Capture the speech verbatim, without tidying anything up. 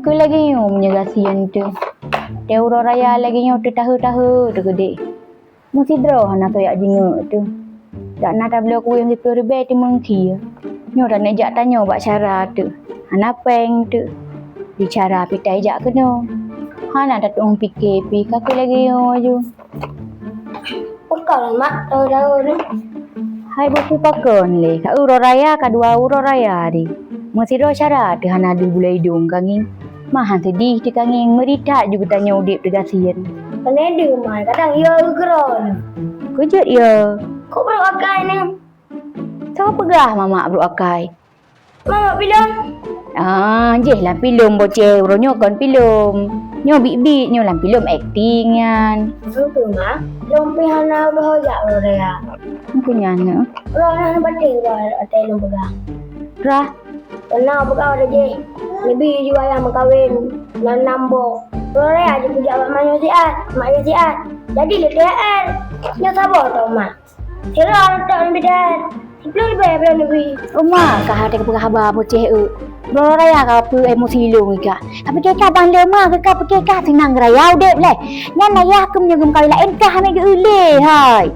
Keu lagèe nyoe meunyoe gasien teuh. Teuh uroe raya lagèe nyoe teuh tahe-tahe teuh keudéh. Meusidroe hana soe jak jingeuk teuh. Dak na tabloe kueh siplôh ribèe teuh meungkie. Nyoe taneuk jak tanyoe bak syara teuh. Hana péng teuh. Di syara pih tajak keunoe. Hana tatu'oh pike pih ka keu lagèe nyoe aju. Pakon, Mak, tahu-tahu ni? Hai buku pakon lé, ka uroe raya, ka dua uroe raya di. Meusidroe syara teuh hana deuh buleuen idong ka ngieng. Mah han seudeh teuh ka ngieng, meurita ju geutanyoe udép teuh gasien. Pane deuh, Mak, kadang ya ugroe. Keujeuet ya. Kok brôk akai ni? Soe peugah mamak brôk akai? Mamak pilom. Ah, jih lam pilom boceh, uroe nyoe kon pilom. Nyoe biet-biet nyoe lam pilom akting nyan. Beutôi, Ma. Lôn pih hana lheuh jak uroe raya. Apa nyan, eh? Uroe nyan batin uroe até lôn peugah. Rah. Pernah peugah uroe jih. Leubeh ju ayah meukawen nan nam boh. Uroe raya jih kujak bak manyoe siat, mak nyoe siat. Jadi le T H R. Nyoe saboh tau, Ma. Sira tok nibak bidan. Siplôh ribèe bloe nibak. Uma, ka hana teupeugah haba boceh eu. Uroe raya ka peue emosi lôn ika. Ka pike kah ban lé ma, ka pike kah seunang raya udép lé. Nyan ayah keuh meunyoe geumeukawen laén kah hana geu-eu lé, hai.